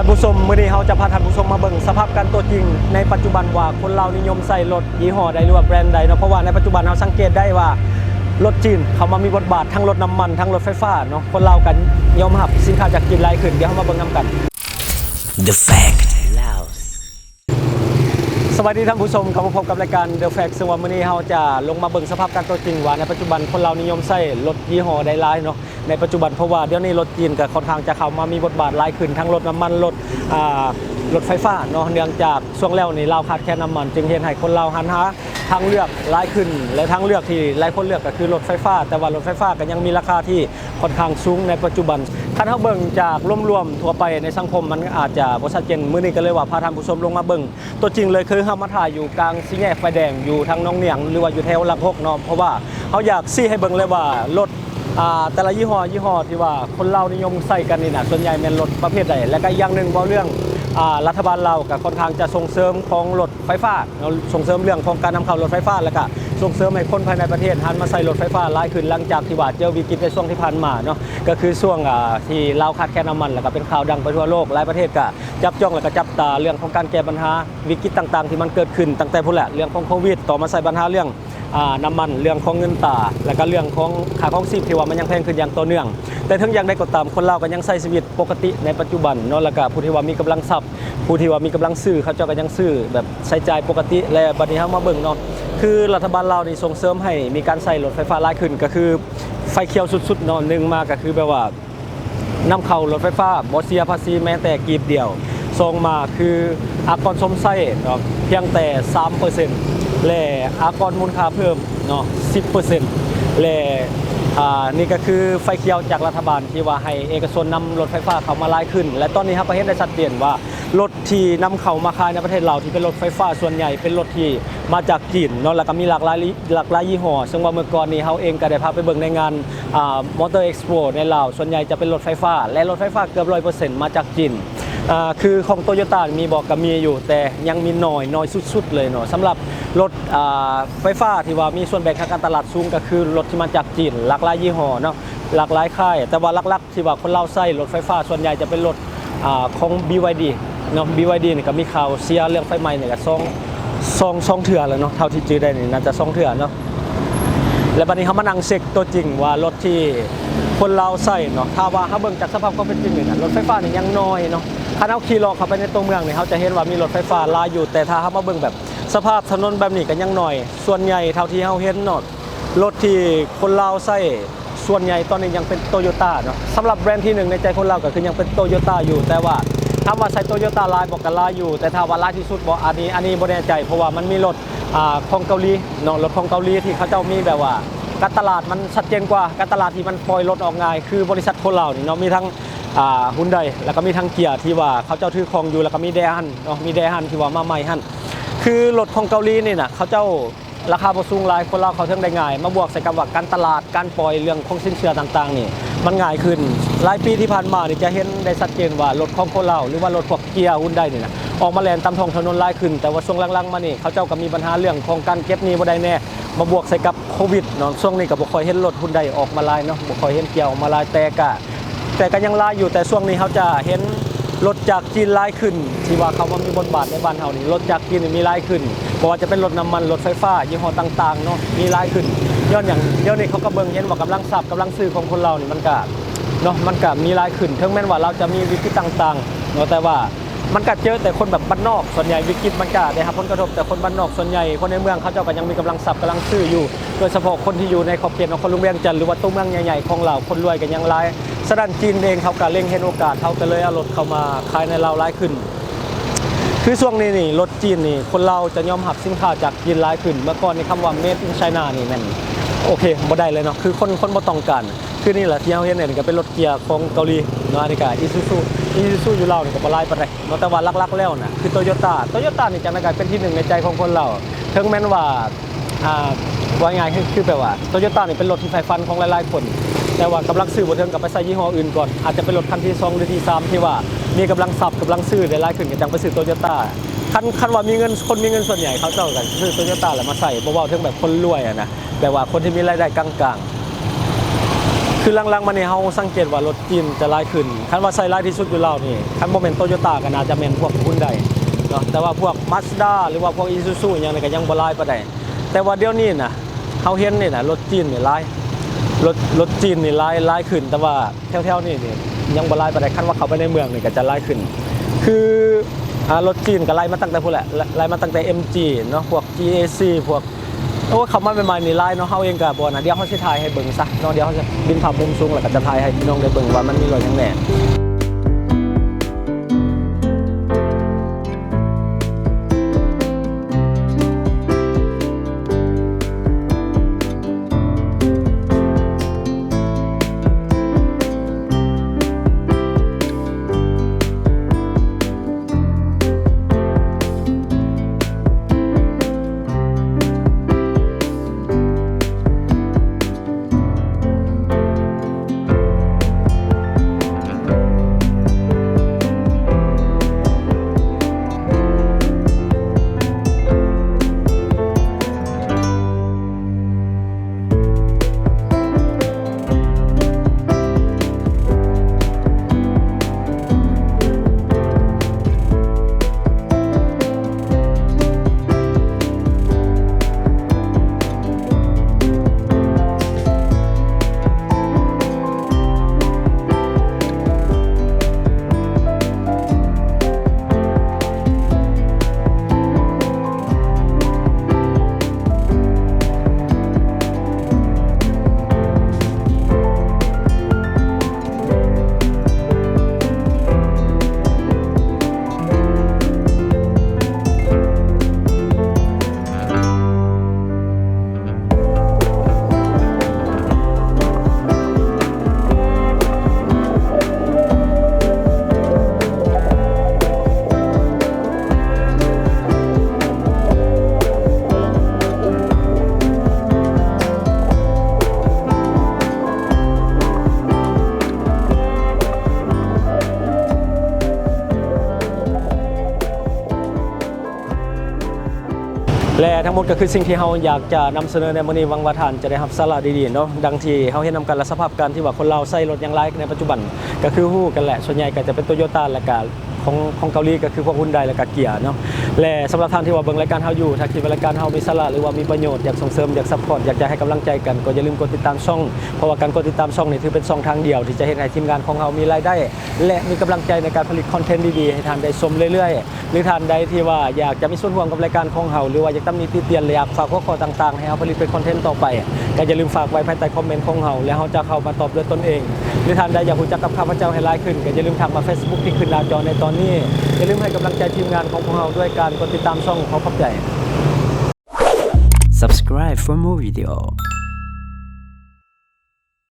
ຜູ້ຊົມ, ມື້ນີ້ເຮົາຈະພາທ່ານຜູ້ຊົມມາເບິ່ງສະພາບການຕົວຈິງໃນປັດຈຸບັນວ່າ ຄົນລາວນິຍົມໃຊ້ລົດຍີ່ຫໍ້ໃດ ຫຼືວ່າແບຣນໃດເນາະ. ເພາະວ່າໃນປັດຈຸບັນເຮົາສັງເກດໄດ້ວ່າ ລົດຈີນເຂົ້າມາມີບົດບາດທັງລົດນ້ຳມັນ ທັງລົດໄຟຟ້າເນາະ. ຄົນລາວກໍຍອມຮັບສິນຄ້າຈາກຈີນຫຼາຍຂຶ້ນ. ດຽວເຮົາມາເບິ່ງນຳກັນ. The Fact Laos. ສະບາຍດີທ່ານຜູ້ຊົມ, ກັບມາພົບກັບລາຍການ The Fact ເຊິ່ງວ່າມື້ນີ້ເຮົາຈະລົງມາເບິ່ງສະພາບການຕົວຈິງວ່າ ໃນປັດຈຸບັນຄົນລາວນິຍົມໃຊ້ລົດຍີ່ຫໍ້ໃດຫຼາຍເນາະ ໃນປັດຈຸບັນ. ເພາະວ່າດຽວນີ້ລົດຈີນກໍຄ່ອນຂ້າງຈະເຂົ້າມາມີບົດບາດຫຼາຍຂຶ້ນ ທັງລົດນ້ຳມັນ ລົດ ອ່າ ລົດໄຟຟ້າເນາະ. ເນື່ອງຈາກຊ່ວງແລ້ວນີ້ລາວຂາດແຄນນ້ຳມັນ ຈຶ່ງເຮັດໃຫ້ຄົນລາວຫັນຫາທາງເລືອກຫຼາຍຂຶ້ນ ແລະ ທາງເລືອກທີ່ຫຼາຍຄົນເລືອກກໍຄືລົດໄຟຟ້າ, ແຕ່ວ່າລົດໄຟຟ້າກໍຍັງມີລາຄາທີ່ ຂ້ອນຂ້າງສູງໃນປັດຈຸບັນ. ຄັນເຮົາເບິ່ງຈາກລວມໆທົ່ວໄປໃນສັງຄົມ ມັນອາດຈະບໍ່ຊັດເຈນ. ມື້ນີ້ກໍເລີຍວ່າພາທ່ານຜູ້ຊົມລົງມາເບິ່ງຕົວຈິງເລີຍ, ຄືເຮົາມາຖ່າຍຢູ່ກາງສີ່ແຍກໄຟແດງ ຢູ່ທາງໜອງໜຽງ ຫຼືວ່າຢູ່ແຖວຫຼັກຫົກເນາະ. ເພາະວ່າເຮົາຢາກຊີ້ໃຫ້ເບິ່ງເລີຍວ່າ ລົດ ອ່າ ແຕ່ລະຍີ່ຫໍ້ ຍີ່ຫໍ້ທີ່ວ່າຄົນລາວນິຍົມໃຊ້ກັນນີ້ນະ ສ່ວນໃຫຍ່ແມ່ນລົດປະເພດໃດ. ແລະ ກໍອີກຢ່າງໜຶ່ງ ເວົ້າເລື່ອງ ອ່າ ລັດຖະບານລາວກໍຄ່ອນຂ້າງຈະສົ່ງເສີມຂອງລົດ ໄຟຟ້າເນາະ, ສົ່ງເສີມເລື່ອງຂອງການນຳເຂົ້າລົດໄຟຟ້າ ແລ້ວກະສົ່ງເສີມໃຫ້ຄົນພາຍໃນປະເທດຫັນມາໃຊ້ລົດໄຟຟ້າຫຼາຍຂຶ້ນ ຫຼັງຈາກທີ່ວ່າເຈີວິກິດໃນຊ່ວງທີ່ຜ່ານມາເນາະ, ກໍຄືຊ່ວງ ອ່າ ທີ່ລາວຂາດແຄນນ້ຳມັນ ແລ້ວກະເປັນຂ່າວດັງໄປທົ່ວໂລກ. ຫຼາຍປະເທດກະຈັບຈ້ອງ ແລ້ວກະຈັບຕາເລື່ອງຂອງການແກ້ບັນຫາວິກິດຕ່າງໆທີ່ມັນເກີດຂຶ້ນຕັ້ງແຕ່ພຸ້ນແຫຼະ, ເລື່ອງຂອງໂຄວິດ, ຕໍ່ມາໃສ່ບັນຫາເລື່ອງ ອ່າ ນ້ຳມັນ, ເລື່ອງຂອງເງິນຕາ ແລ້ວກະເລື່ອງຂອງຄ່າຄອງຊີບທີ່ວ່າມັນຍັງແພງຂຶ້ນຢ່າງຕໍ່ເນື່ອງ. ແຕ່ເຖິງຢ່າງໃດກໍຕາມ ຄົນລາວກໍຍັງໃຊ້ຊີວິດປົກກະຕິໃນປັດຈຸບັນເນາະ, ແລ້ວກະຜູ້ທີ່ວ່າມີກຳລັງຊັບ ຜູ້ທີ່ວ່າມີກຳລັງຊື້ ເຂົາເຈົ້າກໍຍັງຊື້ແບບໃຊ້ຈ່າຍປົກກະຕິ. ແລະ ບັດນີ້ເຮົາມາເບິ່ງເນາະ ຄືລັດຖະບານລາວນີ້ສົ່ງເສີມໃຫ້ມີການໃຊ້ລົດໄຟຟ້າຫຼາຍຂຶ້ນ ກໍຄືໄຟຂຽວສຸດໆເນາະ. ໜຶ່ງມາກໍຄືແບບວ່ານຳເຂົ້າລົດໄຟຟ້າບໍ່ເສຍພາສີແມ້ແຕ່ກີບດຽວ, ສອງມາຄືອາກອນຊົມໃຊ້ເນາະ ພຽງແຕ່ສາມເປີເຊັນ ແລະ ອາກອນມູນຄ່າເພີ່ມເນາະ ສິບເປີເຊັນ ແລະ ອ່າ ນີ້ກໍຄືໄຟຂຽວຈາກລັດຖະບານທີ່ວ່າໃຫ້ເອກະຊົນນຳລົດໄຟຟ້າເຂົ້າມາຫຼາຍຂຶ້ນ. ແລະ ຕອນນີ້ເຮົາກໍເຫັນໄດ້ຊັດເຈນວ່າ ລົດທີ່ນຳເຂົ້າມາຂາຍໃນປະເທດລາວທີ່ເປັນລົດໄຟຟ້າ ສ່ວນໃຫຍ່ເປັນລົດທີ່ມາຈາກຈີນເນາະ, ແລ້ວກໍມີຫຼາກຫຼາຍ ຫຼາກຫຼາຍຍີ່ຫໍ້. ເຊິ່ງວ່າເມື່ອກ່ອນນີ້ເຮົາເອງກໍໄດ້ພາໄປເບິ່ງໃນງານ ອ່າ Motor Expo ໃນລາວ, ສ່ວນໃຫຍ່ຈະເປັນລົດໄຟຟ້າ ແລະ ລົດໄຟຟ້າເກືອບຮ້ອຍເປີເຊັນມາຈາກຈີນ. ອ່າ ຄືຂອງ Toyota ມີບໍ່? ກໍມີຢູ່ ແຕ່ຍັງມີໜ້ອຍ ໜ້ອຍສຸດໆເລີຍເນາະ. ສຳລັບລົດ ອ່າ ໄຟຟ້າທີ່ວ່າມີສ່ວນແບ່ງທາງການຕະຫຼາດສູງ ກໍຄືລົດທີ່ມາຈາກຈີນ ຫຼາກຫຼາຍຍີ່ຫໍ້ເນາະ, ຫຼາກຫຼາຍຄ້າຍ, ແຕ່ວ່າຫຼັກໆ ທີ່ວ່າຄົນລາວໃຊ້ລົດໄຟຟ້າ ສ່ວນໃຫຍ່ຈະເປັນລົດ ອ່າ ຂອງ BYD ເນາະ. BYD ນີ້ກໍມີຂ່າວເສຍເລື່ອງໄຟໄໝ້ນີ້ກໍສອງ ສອງ ສອງເທື່ອແລ້ວເນາະ, ເທົ່າທີ່ຈື່ໄດ້ນີ້ໜ້າຈະສອງເທື່ອເນາະ. ແລະ ບັດນີ້ເຮົາມານັ່ງເຊັກຕົວຈິງວ່າລົດທີ່ຄົນລາວໃຊ້ເນາະ, ຖ້າວ່າເຮົາເບິ່ງຈາກສະພາບຄວາມເປັນຈິງນີ້ນະ ລົດໄຟຟ້ານີ້ຍັງໜ້ອຍເນາະ. ຄັນເຮົາຂີ່ເລາະເຂົ້າໄປໃນຕົວເມືອງນີ້ ເຮົາຈະເຫັນວ່າມີລົດໄຟຟ້າຫຼາຍຢູ່, ແຕ່ຖ້າເຮົາມາເບິ່ງແບບສະພາບຖະໜົນແບບນີ້ກໍຍັງໜ້ອຍ. ສ່ວນໃຫຍ່ເທົ່າທີ່ເຮົາເຫັນເນາະ ລົດທີ່ຄົນລາວໃຊ້ ສ່ວນໃຫຍ່ຕອນນີ້ຍັງເປັນໂຕໂຢຕ້າເນາະ. ສຳລັບແບຣນທີໜຶ່ງໃນໃຈຄົນລາວກໍຄືຍັງເປັນໂຕໂຢຕ້າຢູ່, ແຕ່ວ່າຖາມວ່າໃຊ້ໂຕໂຢຕ້າຫຼາຍບໍ່ ກໍຫຼາຍຢູ່, ແຕ່ຖ້າວ່າຫຼາຍທີ່ສຸດບໍ່ ອັນນີ້ ອັນນີ້ບໍ່ແນ່ໃຈ, ເພາະວ່າມັນມີລົດ ອ່າ ຂອງເກົາຫຼີເນາະ, ລົດຂອງເກົາຫຼີທີ່ເຂົາເຈົ້າມີແບບວ່າການຕະຫຼາດມັນຊັດເຈນກວ່າ, ການຕະຫຼາດທີ່ມັນປ່ອຍລົດອອກງ່າຍ ຄືບໍລິສັດຄົນລາວນີ້ເນາະ, ມີທັງ ອ່າ ຮຸນໄດ ແລ້ວກໍມີທັງເກຍທີ່ວ່າເຂົາເຈົ້າຖືຄອງຢູ່, ແລ້ວກໍມີແດຮັນເນາະ, ມີແດຮັນທີ່ວ່າມາໃໝ່ຫັ້ນ. ຄືລົດຂອງເກົາຫຼີນີ້ນະ ເຂົາເຈົ້າ ລາຄາບໍ່ສູງຫຼາຍ, ຄົນລາວເຂົ້າເຖິງໄດ້ງ່າຍ, ມາບວກໃສ່ກັບວ່າການຕະຫຼາດ, ການປ່ອຍເລື່ອງຂອງສິນເຊື່ອຕ່າງໆນີ້ ມັນງ່າຍຂຶ້ນ. ຫຼາຍປີທີ່ຜ່ານມານີ້ຈະເຫັນໄດ້ຊັດເຈນວ່າລົດຂອງຄົນລາວ ຫຼືວ່າລົດພວກເກຍຮຸນໄດນີ້ນະ ອອກມາແລ່ນຕາມທ້ອງຖະໜົນຫຼາຍຂຶ້ນ, ແຕ່ວ່າຊ່ວງຫຼັງໆມານີ້ເຂົາເຈົ້າກໍມີບັນຫາເລື່ອງຂອງການເກັບໜີ້ບໍ່ໄດ້ແດ່, ມາບວກໃສ່ກັບໂຄວິດເນາະ, ຊ່ວງນີ້ກໍບໍ່ຄ່ອຍເຫັນລົດຮຸນໄດອອກມາຫຼາຍເນາະ, ບໍ່ຄ່ອຍເຫັນເກຍອອກມາຫຼາຍ, ແຕ່ກະ ແຕ່ກໍຍັງຫຼາຍຢູ່, ແຕ່ຊ່ວງນີ້ເຮົາຈະເຫັນລົດຈາກຈີນຫຼາຍຂຶ້ນ ທີ່ວ່າເຂົ້າມາມີບົດບາດໃນບ້ານເຮົານີ້. ລົດຈາກຈີນນີ້ມີຫຼາຍຂຶ້ນ ບໍ່ວ່າຈະເປັນລົດນ້ຳມັນ, ລົດໄຟຟ້າ ຍີ່ຫໍ້ຕ່າງໆເນາະ ມີຫຼາຍຂຶ້ນ. ຍ້ອນຫຍັງ? ດຽວນີ້ເຂົາກໍເບິ່ງເຫັນວ່າກຳລັງຊັບ ກຳລັງຊື້ຂອງຄົນລາວນີ້ມັນກະເນາະ ມັນກະມີຫຼາຍຂຶ້ນ. ເຖິງແມ່ນວ່າລາວຈະມີວິກິດຕ່າງໆເນາະ ແຕ່ວ່າ ມັນກະເຈີແຕ່ຄົນແບບບ້ານນອກ, ສ່ວນໃຫຍ່ວິກິດມັນກະໄດ້ຮັບຜົນກະທົບແຕ່ຄົນບ້ານນອກ. ສ່ວນໃຫຍ່ຄົນໃນເມືອງເຂົາເຈົ້າກໍຍັງມີກຳລັງຊັບ ກຳລັງຊື້ຢູ່, ໂດຍສະເພາະຄົນທີ່ຢູ່ໃນຂອບເຂດນະຄອນຫຼວງວຽງຈັນ ຫຼືວ່າຕົວເມືອງໃຫຍ່ໆຂອງລາວ, ຄົນລວຍກໍຍັງຫຼາຍ. ສະນັ້ນຈີນເອງເຂົາກໍເລັງເຫັນໂອກາດ, ເຂົາກໍເລີຍເອົາລົດເຂົ້າມາຂາຍໃນລາວຫຼາຍຂຶ້ນ. ຄືຊ່ວງນີ້ນີ້ ລົດຈີນນີ້ ຄົນລາວຈະຍອມຮັບສິນຄ້າຈາກຈີນຫຼາຍຂຶ້ນ. ເມື່ອກ່ອນນີ້ຄຳວ່າ Made in China ນີ້ແມ່ນ ໂອເຄ ບໍ່ໄດ້ເລີຍເນາະ, ຄືຄົນ ຄົນບໍ່ຕ້ອງການ. ຄືນີ້ແຫຼະທີ່ເຮົາເຫັນນີ້ກໍເປັນລົດເກຍຂອງເກົາຫຼີເນາະ, ອັນນີ້ກໍ Isuzu, Isuzu ຢູ່ລາວນີ້ກໍບໍ່ຫຼາຍປານໃດເນາະ, ແຕ່ວ່າຫຼັກໆແລ້ວນະ ຄື Toyota, Toyota ນີ້ຈັ່ງໃດກໍເປັນທີໜຶ່ງໃນໃຈຂອງຄົນລາວ. ເຖິງແມ່ນວ່າ ອ່າ ເວົ້າງ່າຍໆ ຄື ຄືແບບວ່າ Toyota ນີ້ເປັນລົດທີ່ໃຝ່ຝັນຂອງຫຼາຍໆຄົນ, ແຕ່ວ່າກຳລັງຊື້ບໍ່ເຖິງກໍໄປໃສ່ຍີ່ຫໍ້ອື່ນກ່ອນ, ອາດຈະເປັນລົດຄັນທີສອງ ຫຼື ທີສາມ ທີ່ວ່າມີກຳລັງຊັບ ກຳລັງຊື້ໄດ້ຫຼາຍຂຶ້ນ ກໍຈັ່ງໄປຊື້ Toyota. ຄັນ ຄັນວ່າມີເງິນ ຄົນມີເງິນສ່ວນໃຫຍ່ເຂົາເຈົ້າກໍຊື້ Toyota ແລ້ວມາໃຊ້, ບໍ່ເວົ້າເຖິງແບບຄົນລວຍຫັ້ນນະ. ແບບວ່າຄົນທີ່ມີລາຍໄດ້ກາງໆ. ຄືຫຼັງໆມານີ້ເຮົາສັງເກດວ່າລົດຈີນຈະຫຼາຍຂຶ້ນ, ຄັນວ່າໃຊ້ຫຼາຍທີ່ສຸດຢູ່ລາວນີ້ ຄັນບໍ່ແມ່ນໂຕໂຢຕ້າກໍໜ້າຈະແມ່ນພວກຮຸນໄດເນາະ, ແຕ່ວ່າພວກມາສດ້າ ຫຼືວ່າພວກອີຊູຊູອີ່ຫຍັງນີ້ກໍຍັງບໍ່ຫຼາຍປານໃດ. ແຕ່ວ່າດຽວນີ້ນະ ເຮົາເຫັນນີ້ນະ ລົດຈີນນີ້ຫຼາຍ, ລົດ ລົດຈີນນີ້ຫຼາຍ ຫຼາຍຂຶ້ນ, ແຕ່ວ່າແຖວໆນີ້ນີ້ຍັງບໍ່ຫຼາຍປານໃດ, ຄັນວ່າເຂົ້າໄປໃນເມືອງນີ້ກໍຈະຫຼາຍຂຶ້ນ. ຄື ອ່າ ລົດຈີນກໍໄລ່ມາຕັ້ງແຕ່ພຸ້ນແຫຼະ, ໄລ່ມາຕັ້ງແຕ່ເອັມຈີເນາະ, ພວກຈີເອຊີ ພວກ ໂອ້ ເຂົ້າມາໃໝ່ໆນີ້ຫຼາຍເນາະ. ເຮົາເອງກໍບໍ່ນະ, ດຽວເຮົາຊິຖ່າຍໃຫ້ເບິ່ງຊະເນາະ, ດຽວເຮົາຊິບິນພາບມຸມສູງ ແລ້ວກໍຈະຖ່າຍໃຫ້ພີ່ນ້ອງໄດ້ເບິ່ງວ່າມັນມີລົດຫຍັງແດ່. ແລະ ທັງໝົດກໍຄືສິ່ງທີ່ເຮົາຢາກຈະນຳສະເໜີໃນມື້ນີ້, ຫວັງວ່າທ່ານຈະໄດ້ຮັບສາລະດີໆເນາະ. ດັ່ງທີ່ເຮົາເຫັນນຳກັນລະ ສະພາບການທີ່ວ່າຄົນລາວໃຊ້ລົດຫຍັງຫຼາຍໃນປັດຈຸບັນ ກໍຄືຮູ້ກັນແຫຼະ, ສ່ວນໃຫຍ່ກໍຈະເປັນໂຕໂຢຕ້າ ແລ້ວກໍຂອງ ຂອງເກົາຫຼີກໍຄືພວກຮຸນໄດ ແລ້ວກໍເກຍເນາະ. ແລະ ສຳລັບທ່ານທີ່ວ່າເບິ່ງລາຍການເຮົາຢູ່, ຖ້າຄິດວ່າລາຍການເຮົາມີສາລະ ຫຼືວ່າມີປະໂຫຍດ, ຢາກສົ່ງເສີມ, ຢາກຊັບພອດ, ຢາກຈະໃຫ້ກຳລັງໃຈກັນ, ກໍຢ່າລືມກົດຕິດຕາມຊ່ອງ, ເພາະວ່າການກົດຕິດຕາມຊ່ອງນີ້ ຖືເປັນຊ່ອງທາງດຽວທີ່ຈະເຮັດໃຫ້ທີມງານຂອງເຮົາມີລາຍໄດ້ ແລະ ມີກຳລັງໃຈໃນການຜະລິດຄອນເທັນດີໆໃຫ້ທ່ານໄດ້ຊົມເລື້ອຍໆ. ຫຼືທ່ານໃດທີ່ວ່າຢາກຈະມີສ່ວນຮ່ວມກັບລາຍການຂອງເຮົາ ຫຼືວ່າຢາກຕຳໜິຕິຕຽນ ຫຼືຢາກຝາກຫົວຂໍ້ຕ່າງໆໃຫ້ເຮົາຜະລິດເປັນຄອນເທັນຕໍ່ໄປ ກໍຢ່າລືມຝາກໄວ້ພາຍໃຕ້ຄອມເມັນຂອງເຮົາ ແລະ ເຮົາຈະເຂົ້າມາຕອບດ້ວຍຕົນເອງ. ຫຼືທ່ານໃດຢາກຮູ້ຈັກກັບຂ້າພະເຈົ້າໃຫ້ຫຼາຍຂຶ້ນ ກໍຢ່າລືມທັກມາເຟສບຸກທີ່ຂຶ້ນໜ້າຈໍໃນຕອນນີ້. ຢ່າລືມໃຫ້ກຳລັງໃຈທີມງານຂອງພວກເຮົາດ້ວຍການກົດຕິດຕາມຊ່ອງ. ຂໍຂອບໃຈ. Subscribe for more video.